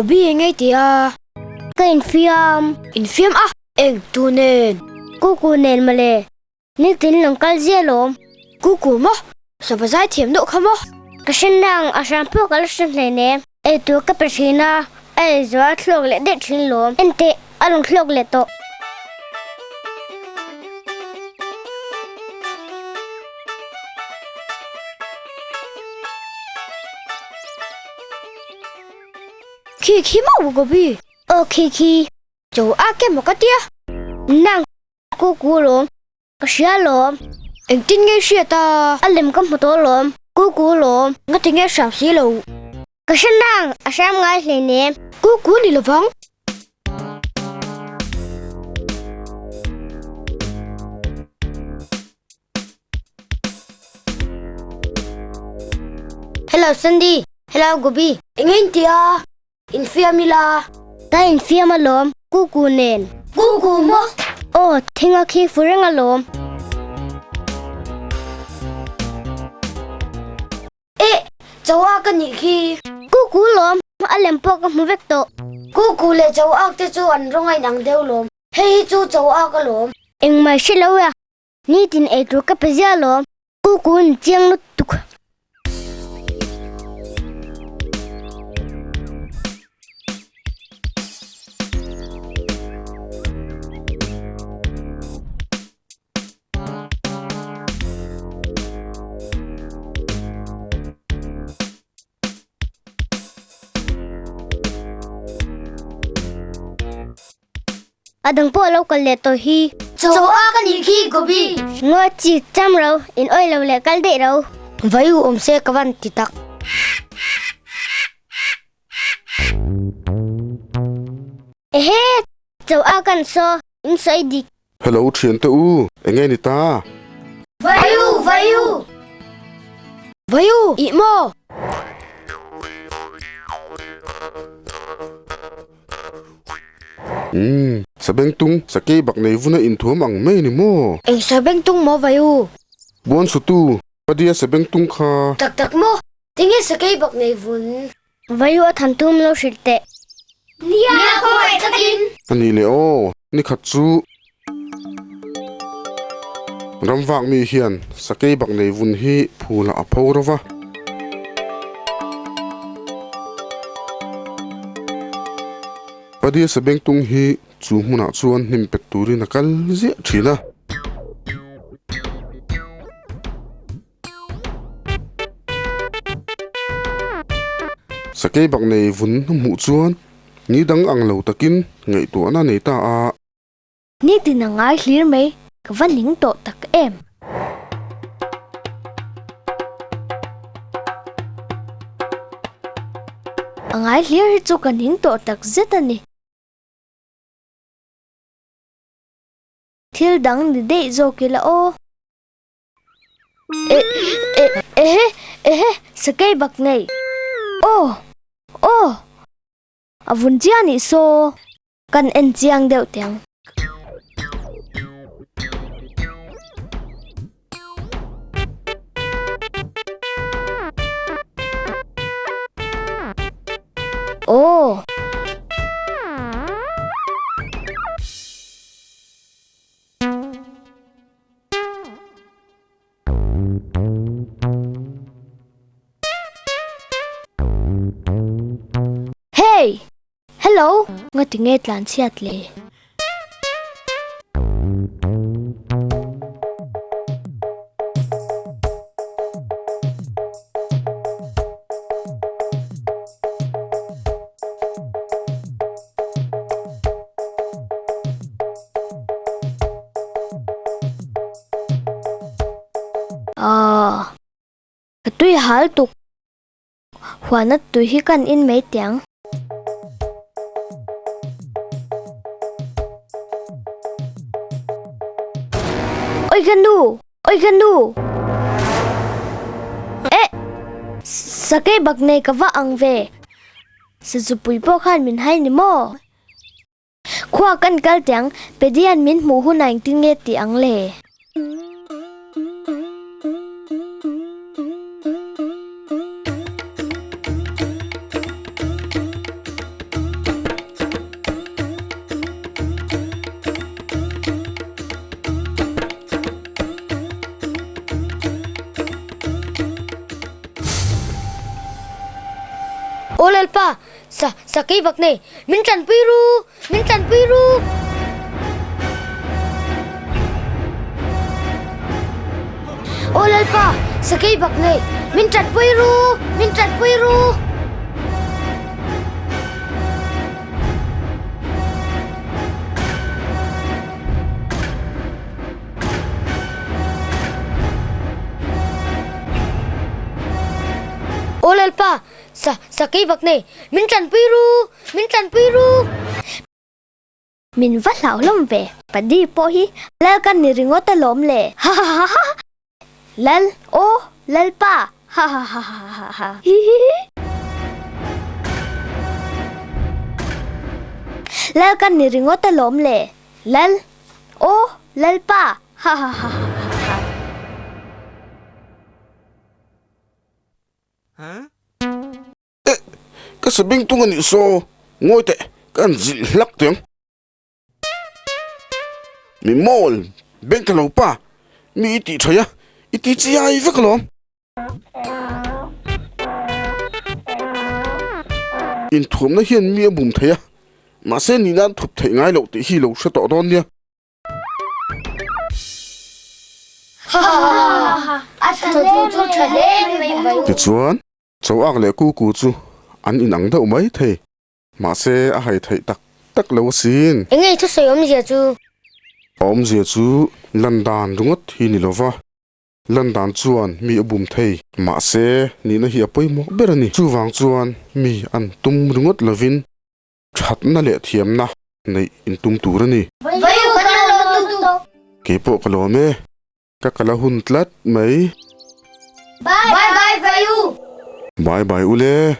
Gobi eng ei ti a? Ka infiam. Infiam a? Eng tu nen? Kuku nen mawle. Nitin lo kal zia lawm. Kuku maw? Sava zai thiam deuh kha maw? Ka hre nang, a hram pawh ka la hre hleinem. Ei tur ka pe thin a, a ei zual a thlawk leh daih thin lawm. Enteh, a rawn thlawk leh tawh. Khi khi maw Gobi? Aw khi khi. Chaw a ke maw ka tia? Nang. Kuku lawm, ka hria lawm. Engtin nge hriat a? A lem ka hmu tawh lawm. Kuku lawm. Ngati nge hram si lo? Ka hre nang, a hram ngai hleinem. Kuku ni lovang. Hello Sandy, hello Gobi. Eng in tia? Infiam ila. Ka infiam alawm, Kuku nen. Kuku maw? Aw, thing a khi fu reng alawm. Eh, Chauak a nih khi. Kuku lawm, a lem pawh ka hmu vek tawh. Kuku leh Chauak te chu an rawng a inang deuh lawm. Hei hi chu Chauak alawm. Engmah hre lo e, Nitin ei tur ka pe zia lawm. Kuku in chiang lutuk. A dang pawh a lo kal leh tawh hi. Chaw a ka nih khi Gobi. Ngaw chi cham ro, in awih lo leh kal daih ro. Vai u awm se ka van ti tak. Ehe! Chaw a kan saw, in sawi dik. Hello thiante u, enge ni ta? Vai u, vai u! Vai u, ih maw? Umm, sabengtung, sakei bak nei vuna inthuam ang mai ni maw? Eng sabengtung maw vai u? Buan sutu, Padia sabengtung kha. Tak tak maw? Tinge sakei bak nei vun? Vai u a than tum lo hrilh teh. Nia, khawngaih takin. A nih leh aw, ni khat chu ramvak mi hian sakei bak nei vun hi phulah a pho ro va. Padia Sabengtung hi chu hmunah chuan hnim pet turin a kal ziah thin a. Sakei bak nei vun hmuh chuan ni dang ang lo takin ngaihtuahna nei ta a. Nitin a ngai hlir mai, ka va ning tawh tak em. A ngai hlir hi chu ka ning tawh tak zet a ni. Thil dang ni daih zawk ila aw. Eh, eh, ehe, ehe, sakei bak nei. Aw, aw, a vun chiah nih saw. Kan en chiang deuh teh ang. Aw. Hey! Hello! Ngati nge tlan chhiat le? Aw, ka tui hal tuk. Huana tui hi kan in mai teh ang. Oi ka nu! Oi ka nu! Eh! Sakei bak nei ka va ang ve. Sazupui pawh khan min hai ni maw? Khua kan kal teh ang, Pedian min hmuh hunah engtin nge tih ang le? Aw Lalpa, sa sakei bak nei, min tanpui ru, min tanpui ru. Aw Lalpa, sakei bak nei, min tanpui ru, min tanpui ru. Aw Lalpa, sa sakei bak nei, min tanpui ru, min tanpui ru. Min va hlauhlawm ve, Padi pawh hi Lal ka ni ringawt alawm le, hahahaha. Lal, aw Lalpa, hahahahaha. Hihihi. Lal ka ni ringawt alawm le, Lal, aw Lalpa, hahahahaha. Eh, ka sabeng tung a nih saw, ngawi teh, ka han zilh hlak teh ang. Mi mawl, beng ka lo pa, mi i tih thaih a, i ti chiai vek alawm. Inthuamna hian mi a bum thei a, mahse nihna an thup theih ngai loh tih hi lo hre tawh dawn nia. Tichuan, Choak leh Kuku chu an inang deuh mai thei, mahse a hai theih tak tak lo asin. Enge i thusawi awmzia chu? A awmzia chu lan dan ringawt hi ni lova, lan dan chuan mi a bum thei. Mahse, nihna hi a pawimawh ber a ni. Chuvang chuan mi an tum ringawt lovin Thatna leh thiamna neih in tum tur a ni. Vawiu kan la lawm lutuk. Kei pawh ka lawm e. Ka kal a hun tlat mai. Bye bye Vawiu. Bye bye ule.